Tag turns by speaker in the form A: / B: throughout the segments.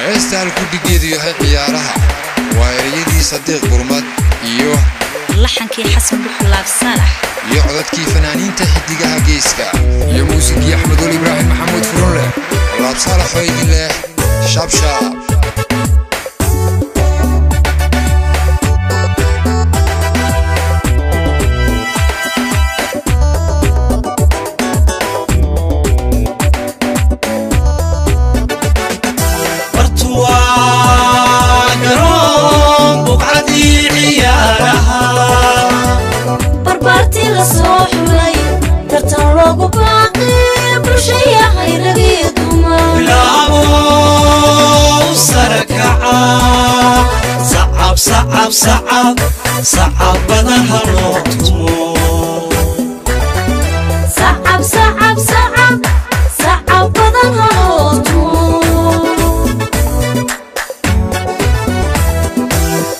A: Heesta halkudhigeedu yahay ciyaaraha, waa ereyadii Sadiiq Gurmad iyo
B: laxankii Xasan Dhuxulaab Saalax
A: iyo codadkii fanaaniinta Xidigaha Geeska iyo muusigii Axmedul Ibraahim Maxamuud Furunleh. Laab Saalax oo idin leh shabshaab.
B: Barbaartii la soo xulay, tartan loogu baaqay bulshayahay ragii dumar.
C: Bilaabow sarakaca, sacab sacab sacab sacab badan ha loo tumo.
B: Sacab sacab sacab sacab badan ha loo tumo.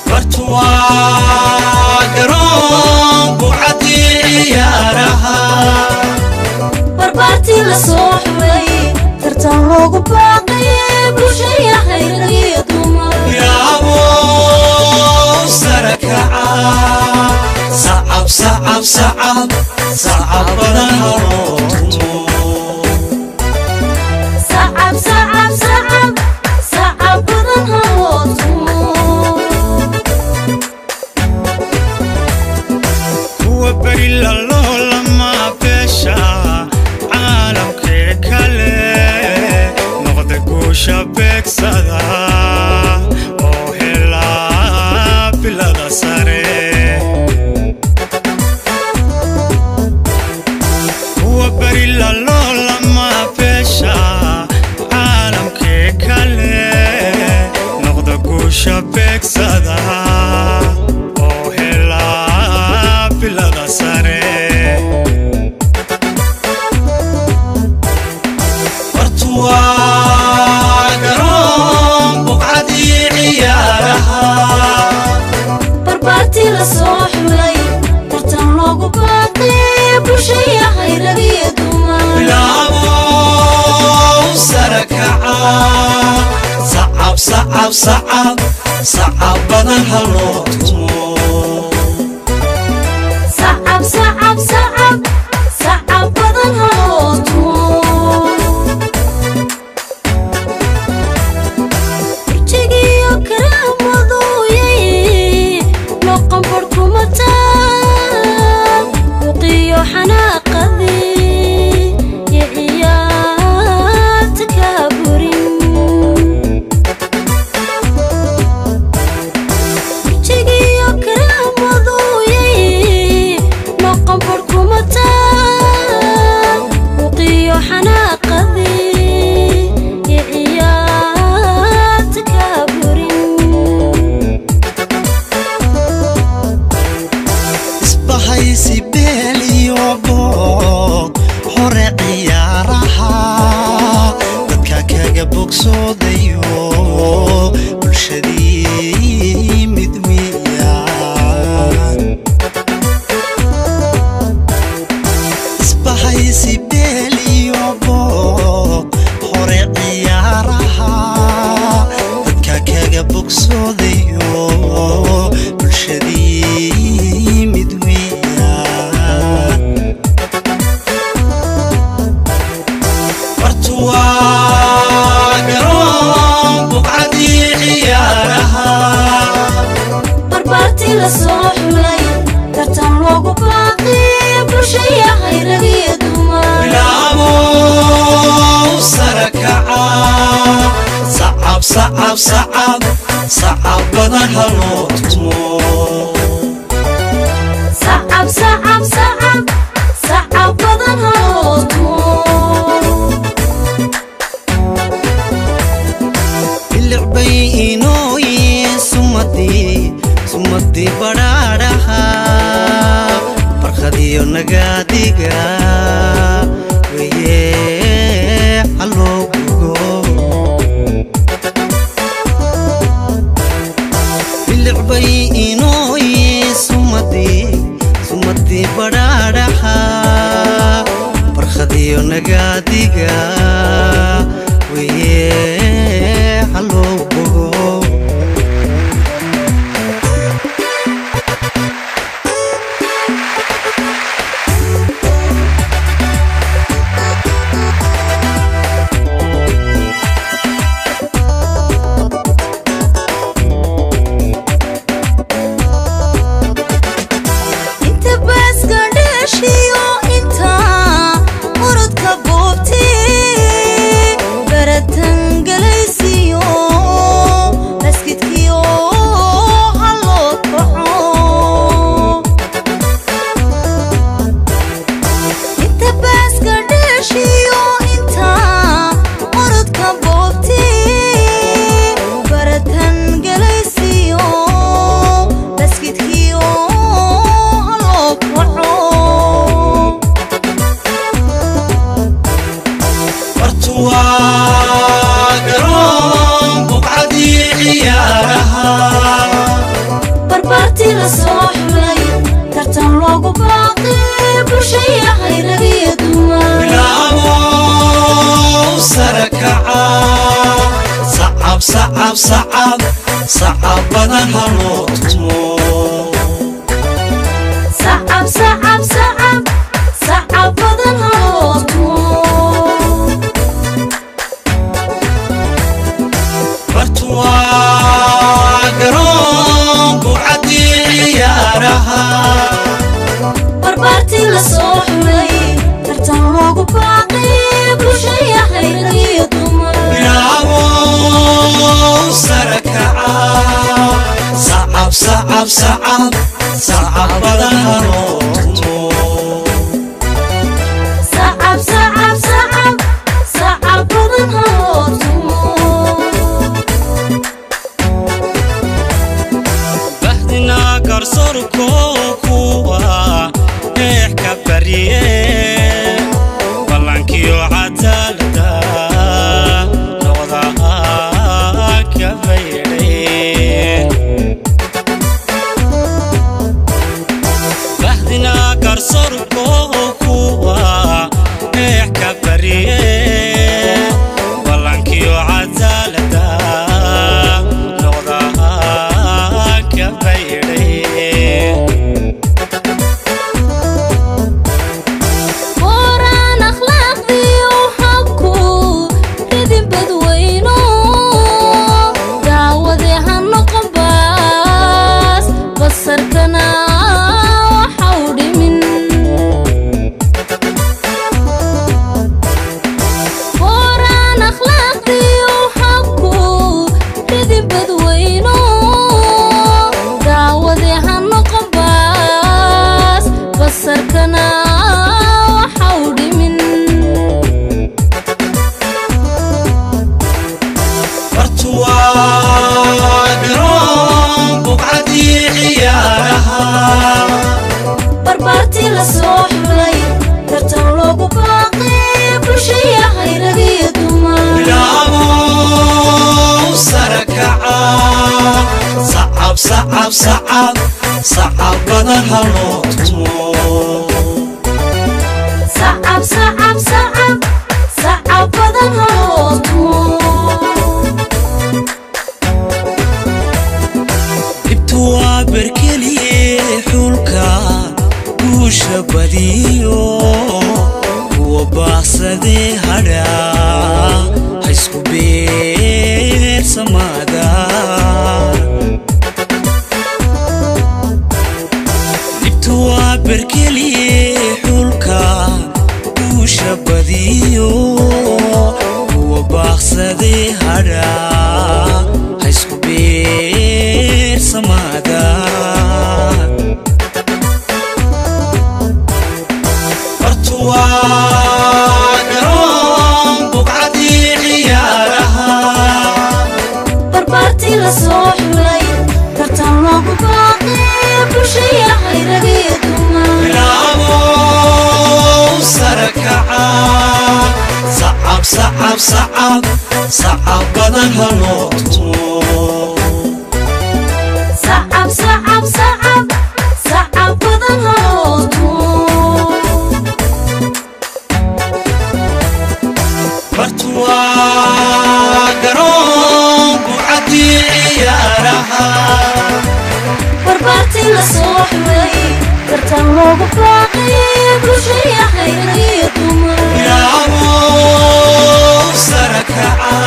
C: Bartuwaa garoon bucadii ciyaaraha.
B: Barbaartii la soo xulay, tartan loogu baaqay bulshayahay ragii dumar.
C: Bilaabow sarakaca, sacab sacab sacab sacab badan ha loo tumo.
B: Sacab sacab sacab sacab badan ha loo tumo.
C: Kuwa berila loolama beesha caalamkee kale noqda, guusha beegsada oo helaa bilada sare. Kuwa berila loolama beesha caalamkee kale noqda, guusha beegsada oo helaa bilada sare. Bartuwaa garoon buqcadii ciyaaraha.
B: Barbaartii la soo xulay, tartan loogu baaqay bulshayahay ragii dumar.
C: Bilaabow sarakaca, sacab sacab sacab sacab badan ha loo tumo.
B: Sacab sacab sacab sacab badan ha loo tumo. Burjigiyo karaamadooyay noqon barhkuma taal buqiyo xanaaqadii iyo ciyaarta kaa burin. Burjigiyo karaamadooyay noqon barhkuma taal buqiyo xanaaqadii iyo ciyaarta kaa burin.
C: Isbahaysi beel iyo boog hore ciyaaraha dadka kaga bogsoodayo, bulshadii mid weeyaan. Isbahaysi beel iyo boog hore ciyaaraha dadka kaga bogsoodayo, bulshadii mid weeyaan. Bartuwaa garoon buqcadii ciyaaraha.
B: Barbaartii la soo xulay, tartan loogu baaqay bulshayahay ragii dumar.
C: Bilaabow sarakaca, sacab sacab sacab sacab badan ha loo tumo.
B: Sacab sacab sacab sacab badan ha loo tumo.
C: Bilicbay inooye sumadii sumadii badhaadhaha, barkhadiyo nagaadiga weye haloo gugo. Bilicbay inooye sumadii sumadii badhaadhaha, barkhadiyo nagaadiga weye. Bartuwaa garoon buqcadii ciyaaraha.
B: Barbaartii la soo xulay, tartan loogu baaqay bulshayahay rag iyo dumar.
C: Bilaabow sare kaca, sacab sacab sacab sacab badan ha loo tumo.
B: Sacab sacab sacab sacab badan ha loo tumo.
C: Bartuwaa garoon buqcadii ciyaaraha.
B: Barbaartii la soo xulay, tartan loogu baaqay bulshayahay rag iyo dumar.
C: Bilaabow sare kaca, sacab sacab sacab sacab badan ha loo tumo.
B: Sacab sacab sacab sacab badan ha loo tumo.
C: Bahdina garsoorko kuwa eex ka barye, ballankiyo cadaalada noqda ka baydhay. Bahdina garsoorko kuwa eex ka barye, ballankiyo cadaalada noqda ka baydhay.
B: Booraan akhlaaqdii u habku ridin badweyno, daawade ha noqon baas, basarkana waxau dhimin. Booraan akhlaaqdii u habku ridin badweyno, daawade ha noqon baas, basarkana waxau dhimin.
C: Bartuwaa garoon buqcadii ciyaaraha.
B: Barbaartii la soo xulay, tartan loogu baaqay bulshayahay rag iyo dumar.
C: Bilaabow sare kaca, sacab sacab sacab sacab badan ha loo tumo.
B: Sacab sacab sacab sacab badan ha loo tumo.
C: Dhibtu waa berkeliye xulka guusha badiyo, kuwa baahsadee hadha ha isku beersamaada. Dhibtu waa berkeliye xulka guusha badiyo, kuwa baaqsadee hadha ha isku beersamaada. Bartuwaa garoon buqcadii ciyaaraha.
B: Barbaartii la soo xulay, tartan loogu baaqay bulshayahay rag iyo dumar.
C: Bilaabow sare kaca, sacab sacab sacab sacab badan ha loo tumo.
B: Sacab sacab sacab sacab badan ha loo tumo.
C: Bartuwaa garoon buqcadii ciyaaraha.
B: Barbaartii la soo xulay, tartan loogu baaqay bulshayahay rag iyo dumar.
C: Bilaabow sare kaca,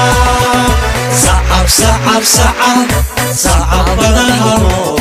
C: sacab sacab sacab sacab badan ha loo